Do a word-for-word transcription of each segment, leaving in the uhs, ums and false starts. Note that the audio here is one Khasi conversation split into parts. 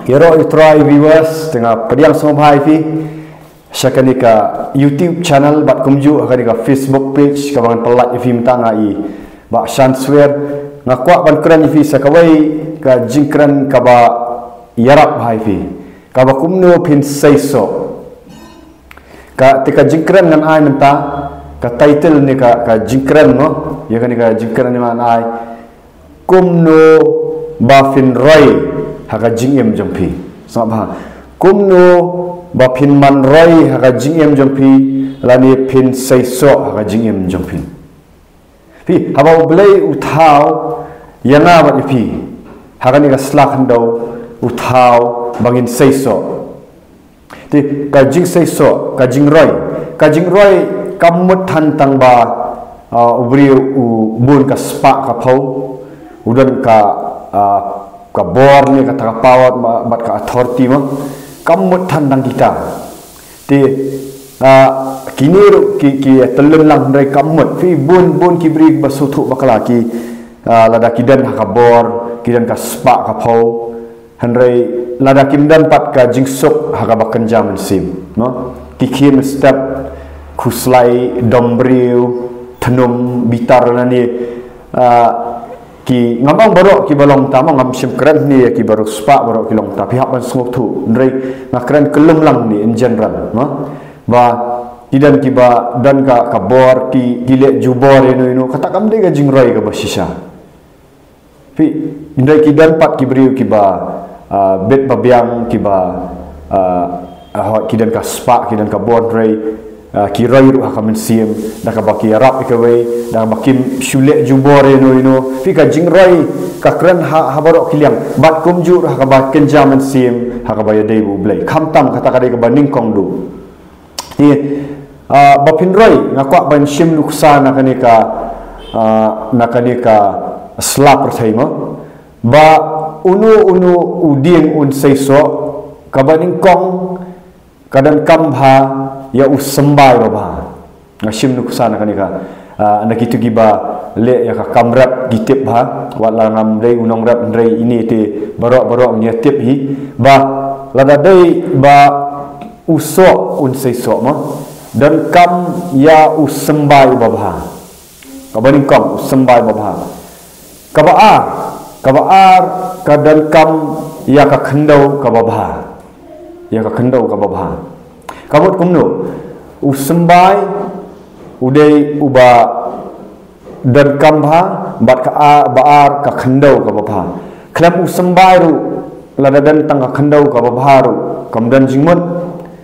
Ïaroh ïa U Trai viewers, te nga pdiang sngewbha ïa phi sha kane ka YouTube channel bad kumjuh ha kane ka Facebook page kaba ngan pyllait ïa phi mynta. Nga i Bah Shanswer, nga kwah ban kren ïa phi sa kawei ka jingkren kaba ïarap bha ïa phi, kaba kumno phin seisoh. Ka te ka jingkren ngan ai mynta, ka title ne ka, ka jingkren, no, ïa kane ka jingkren ngan ai, kumno ba phin roi ha ka jingim jong phi. Sngap bha. Kumno ba phin man roi ha ka jingim jong phi, lane phin seisoh ha ka jingim jong phi. Phi, haba U Blei u thaw ïa nga bad ïa phi ha kane ka sla khyndew, u thaw ba ngin seisoh. Te ka jingseisoh, ka jingroi, ka jingroi kam mut than tang ba, ah, u briew u bun ka spah ka phew, u don ka, ah, ka bor ne kata ka power ma-, bad ka authority ma, kam mut than tang kita. Te, ah, kine ruh ki, ki ïa tylli lang, hynrei kam mut. Phi, bun, bun ki briew ba sngewthuh bakla ki, ah, lada ki don ha ka bor, ki don ka spah ka phew, hynrei lada kim don pat ka jingsuk ha kaba kynja mynsiem, no? Ki khie mynstep, khuslai, dom briew, thnum, bitar lane, ah, ki, ngam ong baroh kiba long ta mo, ngam shym kren hangne ïa ki baroh spah baroh ki long ta, phi hap ban sngewthuh, hynrei nga kren kyllum lang hangne in general, no? Ba ki don kiba don ka, ka bor, ki, ki leh jubor ïano ïano, kata kam dei ka jingroi kaba shisha. Phi, hynrei ki don pat ki briew kiba, ah, bit ba biang, kiba, ah, ah, ki don ka spah, ki don ka bor, hynrei, ah, ki roi ruh ha ka mynsiem, da kaba ki ïarap ïa kawei, da kaba kim shu leh jubor ïano ïano. Phi, ka jingroi ka kren ha, ha baroh ki liang, bad kumjuh ruh ha kaba kynja mynsiem, ha kaba ïadei bad U Blei. Khamtam kata ka dei kaba nyngkong duh. Te, ah, ba phin roi, nga kwah ban shim nuksa na kane ka, ah, na kane ka sla pyrthei mo. Ba uno uno u dieng un seisoh, kaba nyngkong ka donkam bha ïa u symbai babha. Nga shim nuksa na kane ka, ah, na kito kiba leh ïa ka kam rep ki tip bha, wat la ngam dei u nongrep hynrei ine te baroh baroh ngi tip hi, ba lada dei ba u soh un seisoh mo, donkam ïa u symbai babha. Kaba nyngkong, u symbai babha. Kaba ar, kaba ar, ka donkam ïa ka khyndew kaba bha. Ïa ka khyndew kaba bha. Ka mut kumno, u symbai u dei uba donkam bha, bad ka a-, ba ar ka khyndew kaba bha. Khlem u symbai ruh, lada don tang ka khyndew kaba bha ruh, kam don jingmut.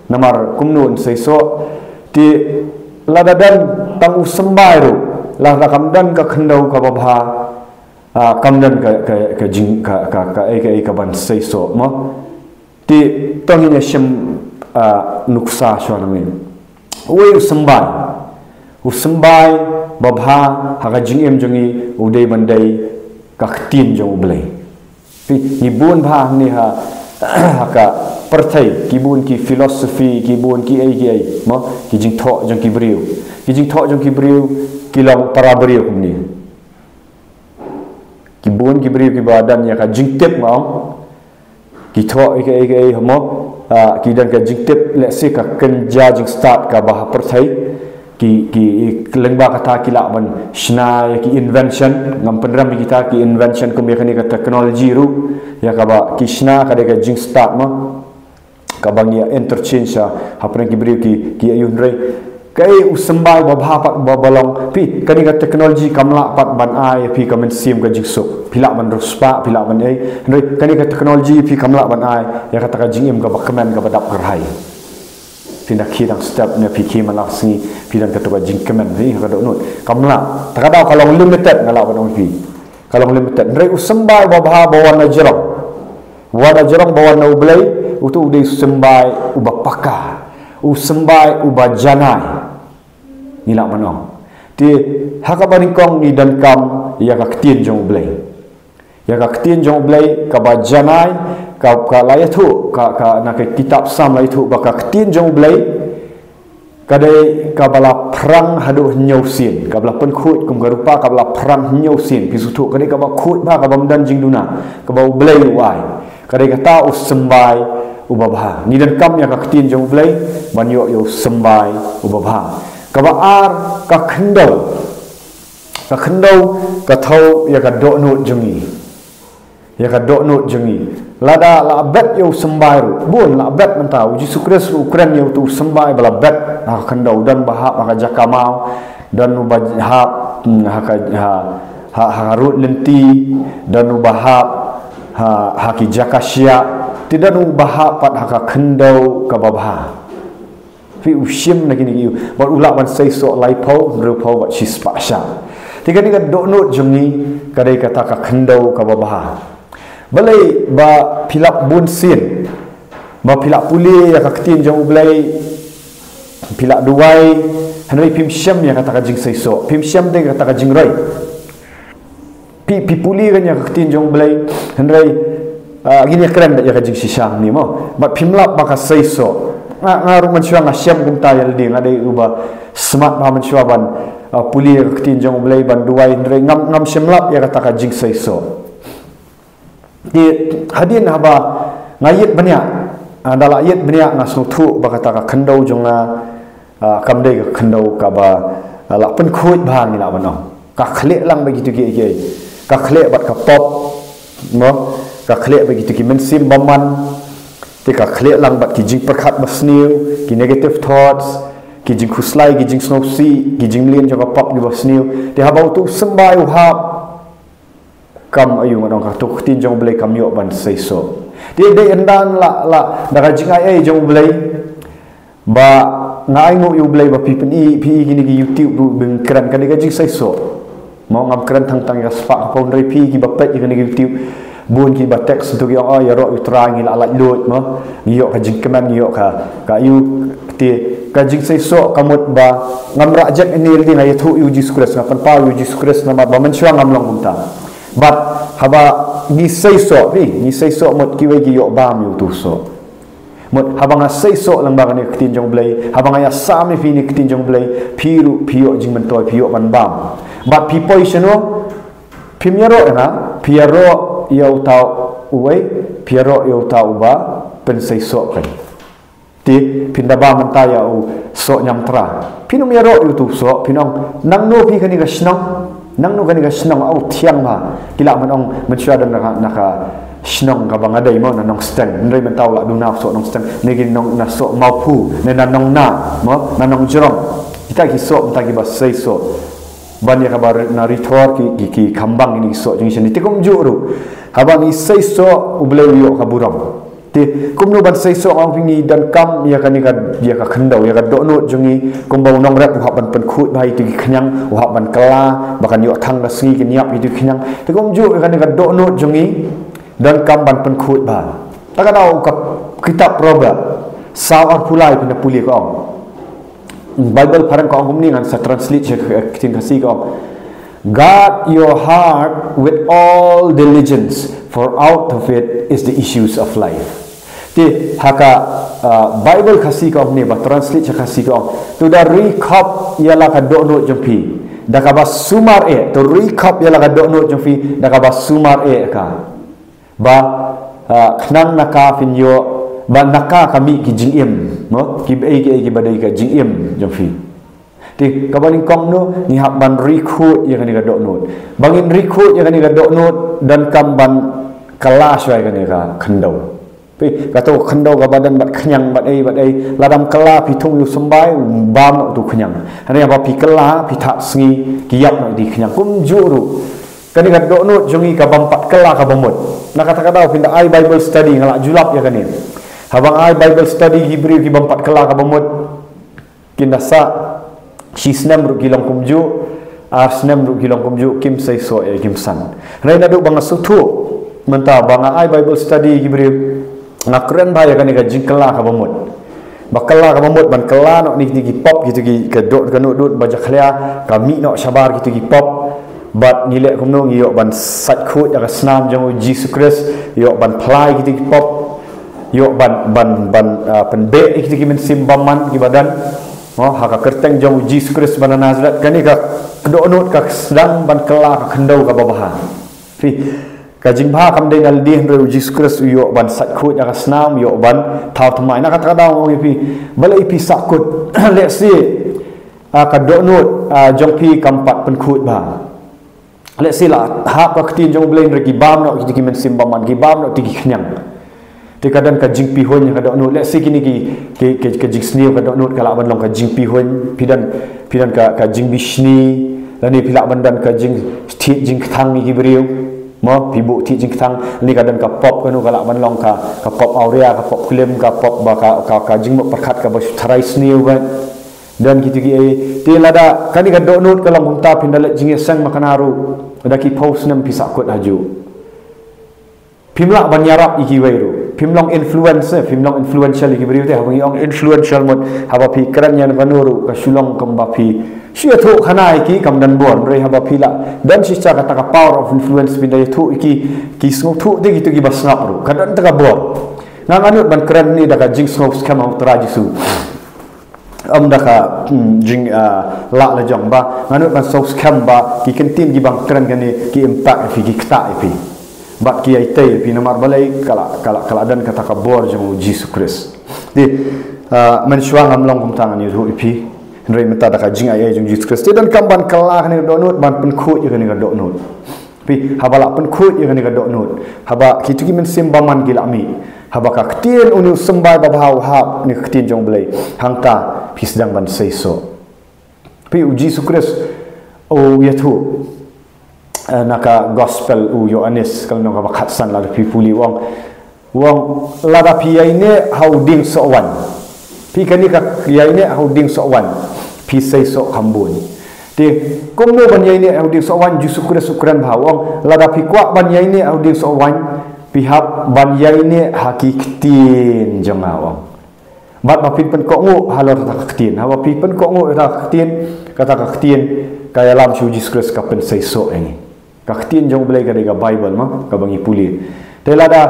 Namar kumno un seisoh, te lada don tang u symbai ruh, lada kam don ka khyndew kaba bha, ah, kam don ka, ka, ka jing, ka, ka, ka, eh, ka, eh, ka ban seisoh mo. Te to ngin ïa shim, ah, nuksa shuwa nangne. Uwei u symbai. U symbai babha ha ka jingim jong ngi u dei ban dei ka ktien jong U Blei. Phi, ngi bun bha hangne ha, ha ka pyrthei, ki bun ki philosophy, ki bun ki ei ki ei, mo, ki jingthoh jong ki briew. Ki jingthoh jong ki briew ki long para briew kumne. Ki bun ki briew kiba don ïa ka jingtip nga ong. Ki thoh ïa ka, ïa ka, ïa ka, mo, ah, ki don ka jingtip, let's say, ka kynja jingstad kaba ha pyrthei. Ki, ki, lyngba kata ki lah ban shna ïa ki invention, ngam pynrem ïa kita ki invention kum ïa kane ka technology ruh, ïa kaba ki shna ka dei ka jingstad mo. Kaba ngi ïa interchange ha, hapdeng ki briew ki, ki ïa ïohi hynrei. Kaei u symbai babha pat ba, ba long, phi, kane ka technology kam lah pat ban ai ïa phi ka mynsiem ka jingsuk. Phi lah ban riewspah, phi lah ban ei. Hynrei kane ka technology phi kam lah ban ai ïa kata ka jingim kaba kmen kaba dap kyrhai. Phi da khie dang step ne phi khie man la ka sngi, phi don kato ka jingkmen, phi, ka dohnud. Kam lah. Te ka daw ka long limited nga lah ban ong ïa phi. Ka long limited. Hynrei u symbai babha ba wan na jrong. Wan na jrong ba wan na U Blei, uto u dei u symbai uba paka. U symbai uba janai. Ngi lah ban ong. Te ha kaba nyngkong ngi donkam ïa ka ktien jong U Blei. Ïa ka ktien jong U Blei kaba janai, ka, ka la ïathuh, ka, ka na ka kitab Salm la ïathuh ba ka ktien jong U Blei ka dei kaba la phrang haduh hynñiew sien, kaba la pynkhuid kum ka rupa kaba la phrang hynñiew sien, phi sngewthuh, ka dei kaba khuid bha, kaba ym don jingduna, kaba U Blei u ai. Ka dei kata u symbai uba bha. Ngi donkam ïa ka ktien jong U Blei ban ïoh ïa u symbai uba bha. Kaba ar, ka khyndew. Ka khyndew ka thew ïa ka dohnud jong ngi. Ïa ka dohnud jong ngi. Lada la bet ïa u symbai ruh. Bun la bet mynta. U Jisu Khrist ruh u kren ïa utu u symbai ba la bet ha ka khyndew, don ba hap ha ka jaka maw, don uba hap, hmm, ha ka, ha, ha, ha ka rud lynti, don uba hap ha, ha ki jaka shiah, te don uba hap pat ha ka khyndew kaba bha. Phi, u shim na kine ki ïew. Bad u lah ban seisoh laiphew, hynriewphew bad shispah shah. Te kane ka dohnud jong ngi ka dei kata ka khyndew kaba bha. Balei ba phi lah bunsien ba phi lah pule ïa ka ktien jong U Blei, phi lah duwai, hynrei phim shem ïa kata ka jingseisoh, phim shem de kata ka jingroi. Phi, phi pule kane ka ktien jong U Blei, hynrei, ah, ngin ïa kren da ïa ka jingshisha ni mo. Bad phim lap ba ka seisoh. Nga, nga ruh mynshuwa nga shem kumta ïa lade, nga dei uba smat ba mynshuwa ban, ah, pule ïa ka ktien jong U Blei, ban duwai, hynrei ngam, ngam shem lap ïa kata ka jingseisoh. Te hadien haba nga ïit bniah, ah, da la ïit bniah nga sngewthuh ba kata ka khyndew jong nga, ah, kam dei ka khyndew kaba, ah, la pynkhuid bha ngi lah ban ong. Ka khleh lang bad kitu ki, ki, ka khleh bad ka pop, mo, ka khleh bad kitu ki mynsiem bymman, te ka khleh lang bad ki jingpyrkhat basniew, ki negative thoughts, ki jingkhuslai, ki jingsngewsih, ki jingmlien jong ka pop kiba sniew. Te haba utu u symbai u hap, kam aiu ngan ong, kato ka ktien jong U Blei kam ïoh ban seisoh. Te dei ynda la, la, da ka jingai ei jong U Blei ba nga ainguh ïa U Blei ba phi pyni, phi i kine ki YouTube ruh ba nga kren, ka dei ka jingseisoh. Mo, ngam kren tang tang ïa ka spah ka phew, hynrei phi kiba peit ïa kane ka YouTube, bun kiba text tu ki ong, oh, ïaroh ïa U Trai, ngi la laitluid, mo, ngi ïoh ka jingkmen, ngi ïoh ka, ka ïew. Te ka jingseisoh ka mut ba ngam rah jek ine lade, nga ïathuh ïa U Jisu Khrist, nga pynpaw ïa U Jisu Khrist namar ba mynshuwa ngam long kumta. Bad haba ngi seisoh, phi, ngi seisoh mut kiwei ki ïoh bam ïa utu u soh. Mut haba nga seisoh lang bad kane ka ktien jong U Blei, haba nga ïasam ïa phi ïa kane ka ktien jong U Blei, phi ruh phi ïoh jingmyntoi, phi ïoh ban bam. Bad phi poi shano? Phim ïaroh ïa nga, phi ïaroh ïa uta uwei, phi ïaroh ïa uta uba pynseisoh kein. Te phin da bam mynta ïa u soh ñiamtra. Phin ym ïaroh ïa utu u soh, phin ong, nangno phi kane ka shnong? Nangno kane ka shnong, oh, thiang bha. Ki lah ban ong, mynshuwa don na ka, na ka shnong kaba nga dei mo, na Nongsteng. Hynrei mynta u la duna u soh Nongsteng, ne ki nong na soh Mawphu, ne na Nongna, mo, na Nongjrong. Kita ki soh mynta kiba seisoh. Ban ïa kaba ri-, na Ri Thor ki, ki, ki Khambang, kine ki soh jong ngi shane. Te kumjuh ruh, haba ngi seisoh, U Blei u ïoh ka burom. Te kumno ban seisoh? Nga ong phi, ngi donkam ïa kane ka, ïa ka khyndew, ïa ka dohnud jong ngi. Kumba u nongrep u hap ban pynkhuid bha ïa kito ki khñiang, u hap ban kylla ba kan ïoh thang ka sngi, kan ïap ïa kito ki khñiang. Te kumjuh ïa kane ka dohnud jong ngi donkam ban pynkhuid bha. Ta ka daw ka kitab Proverb saw arphew lai, phin da pule, ka ong, Bible phareng ka ong kumne, ngan sa translate sha ka ktien Khasi, ka ong, "Guard your heart with all diligence, for out of it is the issues of life." Te ha ka, uh, Bible Khasi ka ong kumne, ba translate sha Khasi ka ong, to da ri khop ïa la ka dohnud jong phi da kaba sumar eh, to ri khop ïa la ka dohnud jong phi da kaba sumar eh ka. Ba, ah, khnang na ka phin ïoh, ba na ka ka mih ki jingim, mo? Kiei kiei kiba dei ka jingim jong phi. Te kaba nyngkong no, ngi hap ban ri khuid ïa kane ka dohnud. Ba ngin ri khuid ïa kane ka dohnud, donkam ban kylla shuwa ïa kane ka khyndew. Phi, kato ka khyndew kaba don bad khñiang bad ei bad ei, lada ym kylla, phi thung ïa u symbai, u bam noh utu u khñiang. Hynrei haba phi kylla, phi thad sngi, ki ïap noh ïa ki khñiang. Kumjuh ruh, kane ka dohnud jong ngi ka bym pat kylla kaba mut. Na kata ka daw phin da ai Bible study, nga la ju lap ïa kane. Haba nga ai Bible study ki briew ki bym pat kylla kaba mut, kin da sah shi snem ruh ki long kumjuh, ar snem ruh ki long kumjuh, kim seisoh eh, kim san. Hynrei naduh ba nga sngewthuh mynta ba nga ai Bible study ki briew, nga kren bha ïa kane ka jingkylla kaba mut. Ba kylla kaba mut, ban kylla noh ïa kito ki pop, kito ki, ka doh, ka dohnud ba jakhlia, ka mih noh shabar kito ki pop. Bad ngi leh kumno? Ngi ïoh ban sait khuid ïa ka snam jong u Jisu Khrist, ïoh ban phla ïa kito ki pop, ïoh ban, ban, ban, ah, pynbeh ïa kito ki mynsiem bymman kiba don, mo, ha ka kyrteng jong u Jisu Khrist ba na Nasareth. Kane ka dohnud ka sdang ban kylla ka khyndew kaba bha. Phi, Ka jingbha kam dei na lade, hynrei u Jisu Khrist u ïoh ban sait khuid ïa ka snam, u ïoh ban thaw thymmai. Na kata ka daw ong ïa phi, balei phi sahkut? Lehse, ah, ka dohnud, ah, jong phi kam pat pynkhuid bha. Lehse la hap ka ktien jong U Blei, hynrei ki bam noh ki, ki mynsiem bymman, ki bam noh ki khñiang. Te ka don ka jingpihuiñ ka dohnud. Lehse kine ki, ki, ki, ka jingsniew ka dohnud ka lah ban long ka jingpihuiñ. Phi don, phi don ka, ka jingbishni, lane phi lah ban don ka jingthied jingkthang ïa ki briew. Mo, phi buh thied jingkthang, lane ka don ka pop, kano ka lah ban long ka, ka pop awria, ka pop klim, ka pop ba ka, ka, ka jingmut pyrkhat kaba shu tharai sniew bad. Don kito kiei. Te lada kane ka dohnud ka long kumta, phin da leit jingïaseng makna ruh, da ki phew snem phi sahkut hajuh. Phim lah ban ïarap ïa kiwei ruh. Phim long influence, eh, phim long influential ïa ki briew te, haba ngi ong influential mut, haba phi kren ïa kano ruh ka shu long kumba phi shu ïathuh khana ïa ki, kam don bor, hynrei haba phi lah don shisha kata ka power of influence, phin da ïathuh ïa ki, ki sngewthuh te kito kiba sngap ruh. Ka don kata ka bor. Nga, nga nud ban kren hangne da ka jingsngewskhem ha U Trai Jisu. Ym da ka, hmm, jing, ah, lah lajong, ba nga nud ban sngewskhem ba ki kyntien kiba nga kren kane ki impact ïa phi, ki ktah ïa phi. Bad ki ïai tei ïa phi, namar balei? Ka la, ka la, ka la don kata ka bor jong U Jisu Khrist. Te, ah, mynshuwa ngam long kumta, ngan ïathuh ïa phi. Hynrei mynta da ka jingaiei jong U Jisu Khrist, te donkam ban kylla kane ka dohnud, ban pynkhuid ïa kane ka dohnud. Phi, haba lah pynkhuid ïa kane ka dohnud, haba kito ki mynsiem bymman ki lah mih, haba ka ktien une u symbai babha u hap, ne ka ktien jong U Blei, hangta phi sdang ban seisoh. Phi, U Jisu Khrist u ïathuh, eh, na ka gospel u Ïoannis, ka lynnong kaba khatsan, lada phi pule, u ong, u ong, lada phi ïaineh ha u dieng sohwaiñ. Phi, kane ka ïaineh ha u dieng sohwaiñ, phi seisoh kham bun. Te kumno ban ïaineh ha u dieng sohwaiñ? U Jisu Khrist u kren bha, u ong, lada phi kwah ban ïaineh ha u dieng sohwaiñ, phi hap ban ïaineh ha ki ktien jong nga, u ong. Bad ba phin pynkohnguh halor kata ka ktien. Haba phi pynkohnguh kata ka ktien, kata ka ktien ka ïalam sha U Jisu Khrist, ka pynseisoh ïa ngi. Ka ktien jong U Blei ka dei ka Baibl, mo, kaba ngi pule. Te lada,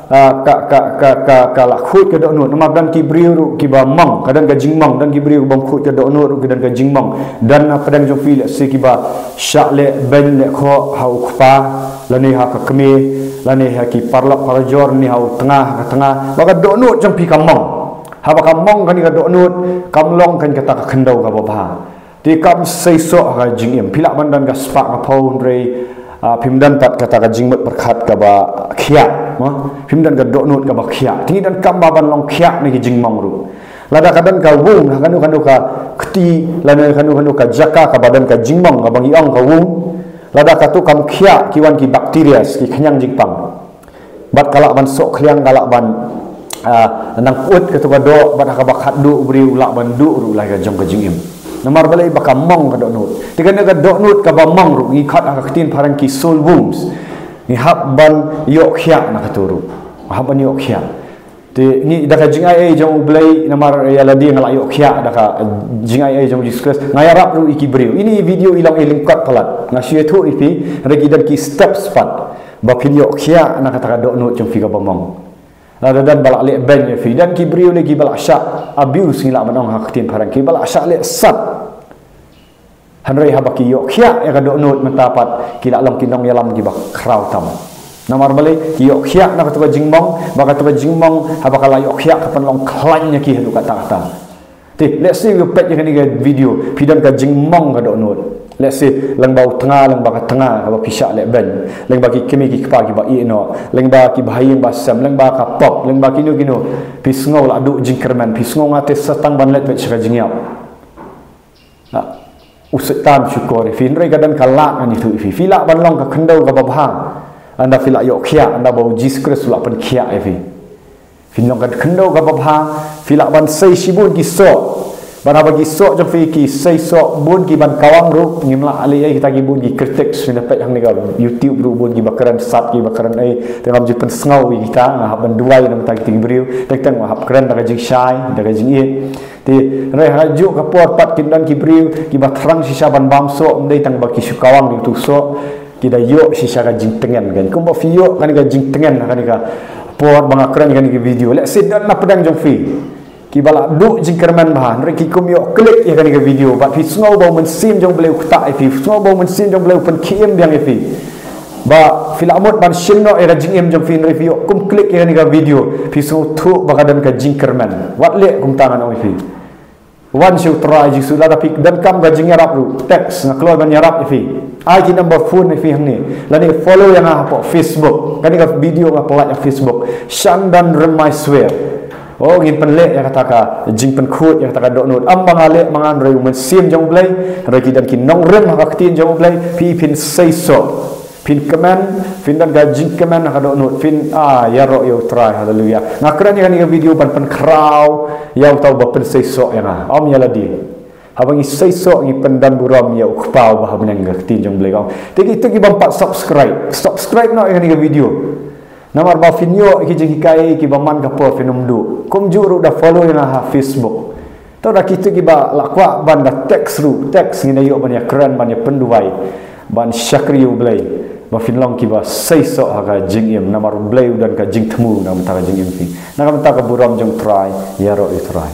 ah, ka, ka, ka, ka, ka la khuid ka dohnud, namar don ki briew ruh kiba mong, ka don ka jingmong, don ki briew bym khuid ka dohnud ruh ki don ka jingmong. Don na pdeng jong phi lehse kiba shah leh beiñ leh khoh ha u kpa, lane ha ka kmie, lane ha ki paralok parajor, ne ha u tnga, ha ka tnga. Ba ka dohnud jong phi ka mong. Haba ka mong kane ka dohnud, kam long kan kata ka khyndew kaba bha. Te kam seisoh ha ka jingim. Phi lah ban don ka spah ka phew, hynrei, ah, phim don pat kata ka jingmut pyrkhat kaba khiah, mo? Phim don ka dohnud kaba khiah. Te ngi donkam ba ban long khiah na ki jingmong ruh. Lada ka don ka wung ha kano kano ka kti, lane kano kano ka jaka kaba don ka jingmong, kaba ngi ong ka wung, lada kato kam khiah, ki wan ki bacteria, ki khñiang jingpang. Bad ka lah ban soh khliang, ka lah ban, ah, nang kut kato ka doh, bad ha kaba khatduh u briew u lah ban duh ruh la ka jong ka jingim. Namar balei? Ba ka mong ka dohnud. Te kane ka dohnud kaba mong ruh ngi khot ha ka ktien phareng ki soul wounds. Ngi hap ban ïoh khiah na kato ruh. Hap ban ïoh khiah. Te ngi da ka jingaiei jong U Blei, namar ïa lade nga la ïoh khiah da ka jingaiei jong U Jisu Khrist, nga ïarap ruh ïa ki briew. Ine i video i long i lyngkot palat. Nga shu ïathuh ïa phi, hynrei ki don ki steps pat ba phin ïoh khiah na kata ka dohnud jong phi kaba mong. Lada don ba lah leh beiñ ïa phi, don ki briew lei kiba lah shah abuse, ngi lah ban ong ha ka ktien phareng, kiba lah shah leh sat. Hynrei haba ki ïoh khiah ïa ka dohnud mynta pat, ki lah long ki nongïalam kiba khraw tam. Namar balei? Ki ïoh khiah na kato ka jingmong, ba kato ka jingmong haba ka la ïoh khiah ka pynlong khlaiñ ïa ki haduh katta katta. Te lehse phi peit ïa kane ka video, phi don ka jingmong ka dohnud. Lehse lyngba u tnga, lyngba ka tnga kaba phi shah leh beiñ, lyngba ki kmie ki kpa kiba ïeh noh, lyngba ki bahaïing bahasem, lyngba ka pop, lyngba kino kino, phi sngew la duh jingkyrmen, phi sngew nga te sa tang ban leit beit sha ka jingïap. Ah, u Soitan u shukor ïa phi, hynrei ka don ka lad ngan ïathuh ïa phi. Phi lah ban long ka khyndew kaba bha ynda phi lah ïoh khiah, ynda ba U Jisu Khrist u lah pynkhiah ïa phi. Phin long ka khyndew kaba bha, phi lah ban sei shibun ki soh. Bad haba ki soh jong phi ki seisoh, bun ki ban kawang ruh, ngim lah leh ei kita ki bun ki critics, phin da peit hangne ka YouTube ruh bun kiba kren sat, kiba kren ei, te ngam ju pynsngew ïa kita, nga hap ban duwai na bynta kita ki briew, teng teng nga hap kren da ka jingshai, da ka jingïeit. Te hynrei ha kajuh ka por pat kin don ki briew kiba thrang shisha ban bam soh, ym dei tang ba ki shu kawang ïa uto u soh, ki da ïoh shisha ka jingtngen kan. Kumba phi ïoh kane ka jingtngen ha kane ka por ba nga kren kane ka video. Lehse don na pdeng jong phi kiba la duh jingkyrmen bha, hynrei ki kum ïoh klik ïa kane ka video, bad phi sngew ba U Mynsiem jong U Blei u ktah ïa phi, phi sngew ba U Mynsiem jong U Blei u pynkhie im biang ïa phi. Ba phi la mut ban shim noh ïa ka jingim jong phi, hynrei phi ïoh kum klik ïa kane ka video, phi sngewthuh ba ka don ka jingkyrmen. Wat leh kumta, ngan ong ïa phi. Wan sha U Trai Jisu, lada phi donkam ka jingïarap ruh, text, nga kloi ban ïarap ïa phi. Ai ki number phone ïa phi hangne. Lane follow ïa nga hapoh Facebook. Kane ka video nga pynlait ha Facebook. Shandan Rem, I swear. Oh, ngin pynleh ïa kata ka jingpynkhuid, ïa kata ka dohnud. Ym ba nga leh ma nga, hynrei U Mynsiem jong U Blei, hynrei ki don ki nongrim ha ka ktien jong U Blei, phi phin seisoh, phin kmen, phin don ka jingkmen ha ka dohnud, phin, ah, ïaroh ïa U Trai, haleluya. Nga kren ïa kane ka video ban pynkhraw ïa uta uba pynseisoh ïa nga. Ym ïa lade. Haba ngi seisoh ngi pyndon burom ïa U Kpa uba ha bneng, ka ktien jong U Blei ka ong. Te kito ki bym pat subscribe, subscribe noh ïa kane ka video. Namar ba phin ïoh ki jinghikai kiba man ka por phin ym duh. Kumjuh ruh da follow ïa nga ha Facebook. Te da kito kiba la kwah ban da text ruh, text, ngin da ïoh ban ïakren, ban ïapynduwai, ban shakri ïa U Blei, ba phin long kiba seisoh ha ka jingim. Namar U Blei u don ka jingthmu na ka bynta ka jingim phi, na ka bynta ka burom jong U Trai, ïaroh ïa U Trai.